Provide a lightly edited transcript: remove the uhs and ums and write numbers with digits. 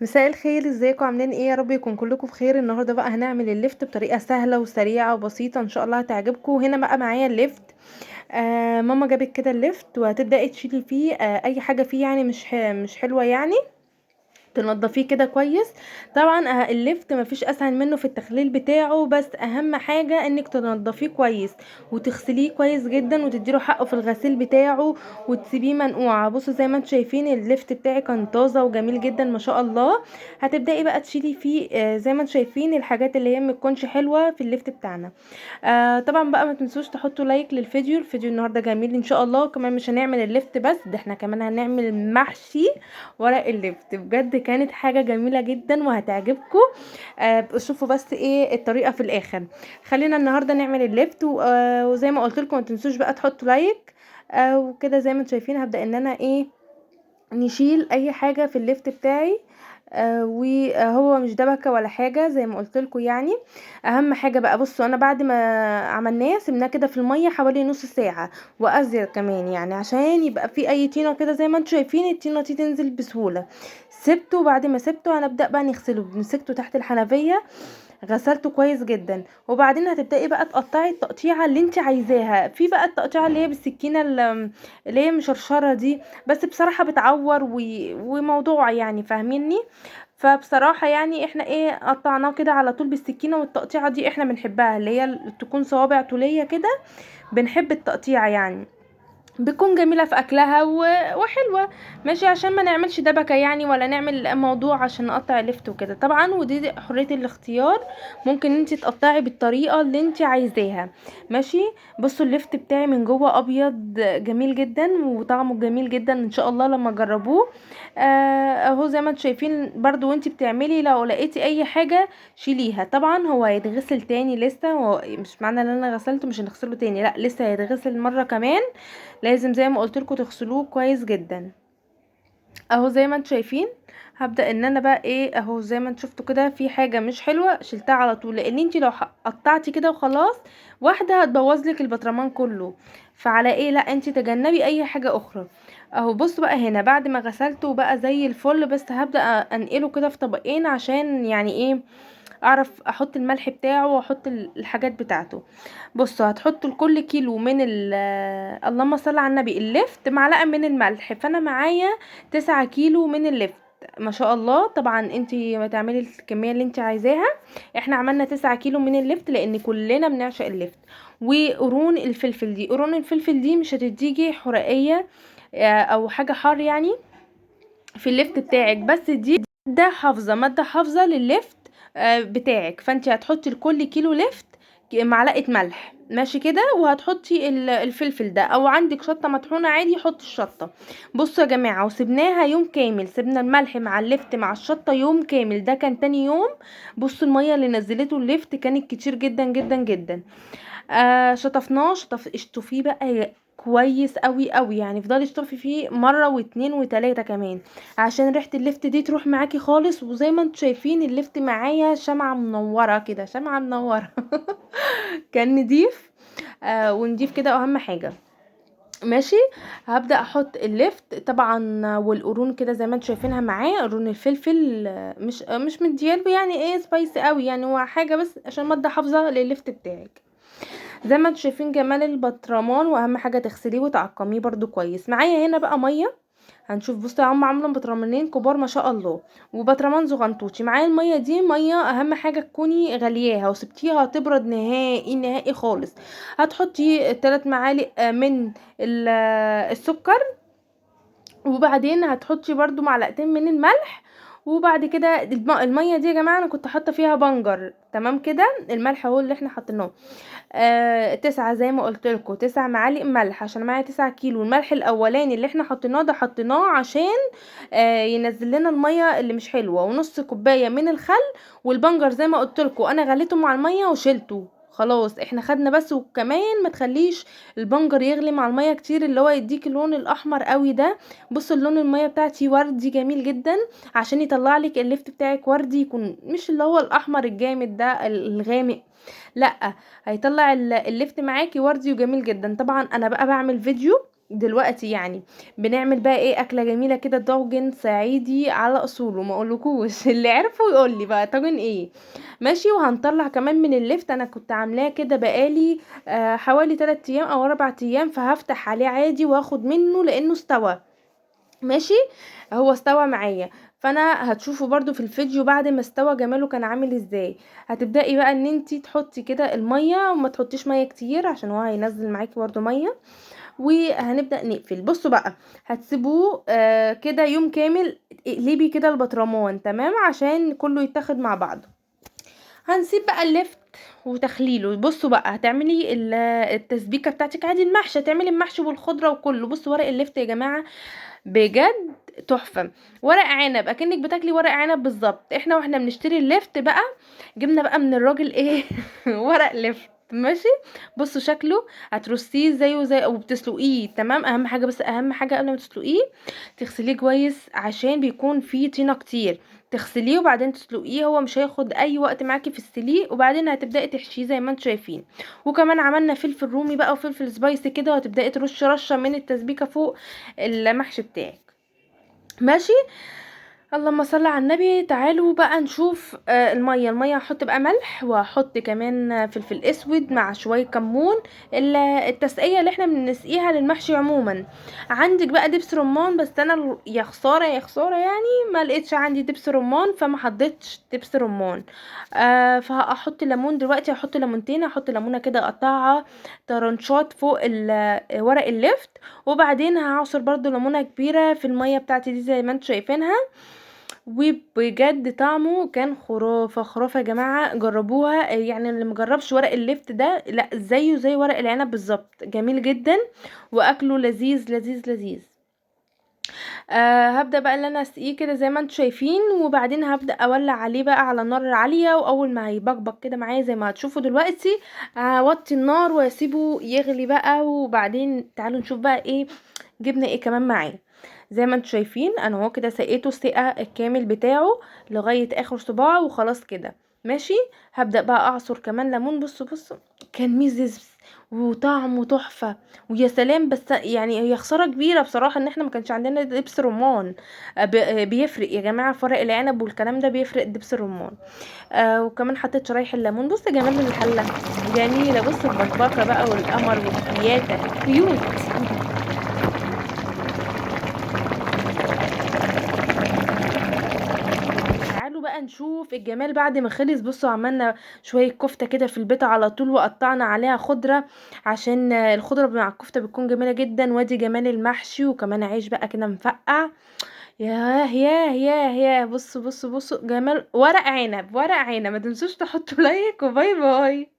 مساء الخير، ازيكم؟ عاملين ايه؟ يا رب يكون كلكم بخير. النهارده بقى هنعمل اللفت بطريقة سهلة وسريعة وبسيطة، ان شاء الله هتعجبكم. هنا بقى معايا اللفت، ماما جابت كده اللفت وهتبداي تشيلي فيه اي حاجة فيه يعني مش حلوة، يعني تنضفيه كده كويس. طبعا اللفت مفيش اسهل منه في التخليل بتاعه، بس اهم حاجة انك تنضفيه كويس وتغسليه كويس جدا وتديله حقه في الغسيل بتاعه وتسيبيه منقوعه. بصوا زي ما انتم شايفين اللفت بتاعي كان طازة وجميل جدا ما شاء الله. هتبداي بقى تشيلي فيه زي ما انتم شايفين الحاجات اللي هي ما تكونش حلوة في اللفت بتاعنا. طبعا بقى ما تنسوش تحطوا like للفيديو، الفيديو النهارده جميل ان شاء الله. كمان مش هنعمل اللفت بس، ده احنا كمان هنعمل محشي ورق اللفت، بجد كانت حاجة جميلة جدا وهتعجبكم. شوفوا بس ايه الطريقة في الاخر. خلينا النهارده نعمل اللفت وزي ما قلت لكم ما تنسوش بقى تحطوا like. وكده زي ما انتم شايفين هبدا ان انا ايه نشيل اي حاجة في اللفت بتاعي، وهو مش دبكه ولا حاجة زي ما قلت لكم. يعني اهم حاجة بقى، بصوا انا بعد ما عملناه سيبناه كده في المية حوالي نص ساعة وازيد كمان، يعني عشان يبقى في اي طينه كده زي ما انتم شايفين الطينه دي تنزل بسهولة. سبته، بعد ما سبته هنبدا بقى نغسله، مسكته تحت الحنفية غسلته كويس جدا. وبعدين هتبداي بقى تقطعي التقطيعه اللي انت عايزاها. في بقى التقطيعه اللي هي بالسكينة اللي هي مشرشره دي، بس بصراحة بتعور وموضوع يعني، فاهميني؟ فبصراحة يعني احنا ايه قطعناه كده على طول بالسكينة، والتقطيعه دي احنا بنحبها اللي هي تكون صوابع طوليه كده، بنحب التقطيعه يعني بتكون جميلة في اكلها وحلوه ماشي، عشان ما نعملش دبكه يعني ولا نعمل موضوع عشان نقطع اللفت وكده. طبعا ودي حرية الاختيار، ممكن انت تقطعي بالطريقة اللي انت عايزاها ماشي. بصوا اللفت بتاعي من جوه ابيض جميل جدا وطعمه جميل جدا ان شاء الله لما تجربوه. اهو زي ما انتم شايفين برضو وانت بتعملي لو لقيتي اي حاجة شيليها. طبعا هو هيتغسل تاني لسه، هو مش معنى ان انا غسلته مش هنغسله تاني، لا لسه هيتغسل مرة كمان، لازم زي ما قلت لكم تغسلوه كويس جدا. اهو زي ما انتم شايفين هبدا ان انا بقى ايه، اهو زي ما انتم شفتوا كده في حاجة مش حلوة شلتها على طول، لان انت لو قطعتي كده وخلاص واحدة هتبوظ لك البطرمان كله، فعلى ايه لا انت تجنبي اي حاجة اخرى. اهو بصوا بقى هنا بعد ما غسلته بقى زي الفل، بس هبدا انقله كده في طبقين عشان يعني ايه اعرف احط الملح بتاعه واحط الحاجات بتاعته. بصوا هتحطوا لكل كيلو من اللهم صل على النبي اللفت معلقه من الملح، فانا معايا 9 كيلو من اللفت ما شاء الله. طبعا انتي ما تعملي الكمية اللي انتي عايزاها، احنا عملنا 9 كيلو من اللفت لان كلنا بنعشق اللفت. وقرون الفلفل دي، قرون الفلفل دي مش هتديكي حرقيه، او حاجة حار يعني في اللفت بتاعك، بس دي مادة حافظه، مادة حافظه لللفت بتاعك. فانت هتحطي لكل كيلو لفت معلقه ملح ماشي كده، وهتحطي الفلفل ده، او عندك شطه مطحونه عادي حطي الشطه. بصوا يا جماعة وسبناها يوم كامل، سيبنا الملح مع اللفت مع الشطه يوم كامل، ده كان تاني يوم. بصوا المية اللي نزلته اللفت كانت كتير جدا جدا جدا. شطفناه، اشطفيه بقى كويس قوي قوي، يعني افضلي اشطفي فيه مرة واتنين وتلاتة كمان عشان ريحه اللفت دي تروح معاكي خالص. وزي ما انتم شايفين اللفت معايا شمعة منورة كده، شمعة منورة كان نضيف، ونضيف كده اهم حاجة ماشي. هبدا احط اللفت طبعا والقرون كده زي ما انتم شايفينها معاه، قرون الفلفل مش مدياله يعني ايه سبايسي قوي، يعني هو حاجة بس عشان مادة حافظه لللفت بتاعك. زي ما انتم شايفين جمال البطرمان، واهم حاجة تغسليه وتعقميه برده كويس. معايا هنا بقى مية، هنشوف. بصوا يا عم عامله بطرمانين كبار ما شاء الله وبطرمان زغنطوطي. معايا المية دي، مية اهم حاجة تكوني غلياها وسبتيها تبرد نهائي نهائي خالص. هتحطي 3 معالق من السكر، وبعدين هتحطي برده معلقتين من الملح. وبعد كده المية دي يا جماعة انا كنت حاطه فيها بنجر تمام كده، الملح هو اللي احنا حاطينه. 9 زي ما قلت لكم، 9 معالق ملح عشان معايا 9 كيلو. الملح الاولاني اللي احنا حطيناه ده حطيناه عشان ينزل لنا المية اللي مش حلوة، ونص كوباية من الخل والبنجر زي ما قلت لكم انا غليته مع المية وشلته خلاص، احنا خدنا بس. وكمان ما تخليش البنجر يغلي مع المية كتير اللي هو يديك اللون الاحمر قوي ده. بصوا اللون المية بتاعتي وردي جميل جدا عشان يطلع لك اللفت بتاعك وردي، يكون مش اللي هو الاحمر الجامد ده الغامق، لا هيطلع اللفت معاكي وردي وجميل جدا. طبعا انا بقى بعمل فيديو دلوقتي يعني بنعمل بقى ايه اكله جميلة كده، طاجن صعيدي على اصوله، ما اقولكوش اللي عرفه يقول لي بقى طاجن ايه. ماشي. وهنطلع كمان من اللفت، انا كنت عاملاه كده بقالي حوالي 3 ايام او 4 ايام، فهفتح عليه عادي واخد منه لانه استوى. ماشي، هو استوى معايا، فانا هتشوفوا برضو في الفيديو بعد ما استوى جماله كان عامل ازاي. هتبدأي بقى ان انتي تحطي كده المية، وما تحطيش مية كتير عشان هو هينزل معاكي برضو مية. وهنبدأ نقفل. بصوا بقى هتسيبوه كده يوم كامل، اقلبي كده البطرمان تمام عشان كله يتاخد مع بعضه. هنسيب بقى اللفت وتخليله. بصوا بقى هتعملي التسبيكه بتاعتك عادي، المحشي هتعملي المحشي والخضره وكله. بصوا ورق اللفت يا جماعة بجد تحفة، ورق عنب اكنك بتاكلي ورق عنب بالظبط. احنا واحنا بنشتري اللفت بقى جبنا بقى من الراجل ايه ورق لفت. ماشي. بصوا شكله، هترصيه زيه زي وبتسلقيه تمام. اهم حاجة، بس اهم حاجة قبل ما تسلقيه تغسليه كويس عشان بيكون فيه طينه كتير. تغسليه وبعدين تسلقيه، هو مش هياخد اي وقت معاكي في السليق، وبعدين هتبداي تحشيه زي ما انتم شايفين. وكمان عملنا فلفل رومي بقى وفلفل spicy كده، وهتبداي ترشي رشه من التسبيكه فوق المحشي بتاعك. ماشي. اللهم صل على النبي. تعالوا بقى نشوف المية. المية هحط بقى ملح، وهحط كمان فلفل اسود مع شوية كمون، التسقيه اللي احنا بنسقيها للمحشي عموما. عندك بقى دبس رمان، بس انا يا خسارة يا خسارة يعني ما لقيتش عندي دبس رمان، فما حطيتش دبس رمان. فهحط ليمون دلوقتي، هحط ليمونتين، هحط ليمونه كده اقطعها طرنشات فوق ورق اللفت، وبعدين هعصر برضو ليمونه كبيرة في المية بتاعتي دي زي ما انتم شايفينها. وبجد طعمه كان خرافه خرافه يا جماعة، جربوها. يعني اللي مجربش ورق اللفت ده لا، زيه زي ورق العنب بالظبط، جميل جدا واكله لذيذ لذيذ لذيذ. هبدا بقى اللي انا اسقيه كده زي ما انتم شايفين، وبعدين هبدا اولع عليه بقى على نار عالية، واول ما هيبقبق كده معايا زي ما هتشوفوا دلوقتي هوطي النار واسيبه يغلي بقى. وبعدين تعالوا نشوف بقى ايه جبنا ايه كمان معاه. زي ما انتم شايفين انا اهو كده سقيته السقه الكامل بتاعه لغاية اخر صباعه وخلاص كده. ماشي. هبدا بقى اعصر كمان ليمون. بصوا بصوا كان ميزز وطعمه تحفة ويا سلام. بس يعني هي خسارة كبيرة بصراحة ان احنا ما كانش عندنا دبس رمان. بيفرق يا جماعة، فرق العنب والكلام ده بيفرق دبس الرمان. وكمان حطيت شرايح الليمون. بصوا جمال الحلة جميلة، بصوا البكبكه بقى والقمر والكياته cute. بقى نشوف الجمال بعد ما خلص. بصوا عملنا شوية كفته كده في البيت على طول، وقطعنا عليها خضرة عشان الخضرة مع الكفتة بتكون جميلة جدا. وادي جمال المحشي، وكمان عيش بقى كده مفقع. ياه ياه ياه ياه. بصوا بصوا بصوا جمال ورق عنب، ورق عنب. ما تنسوش تحطوا like، و bye bye.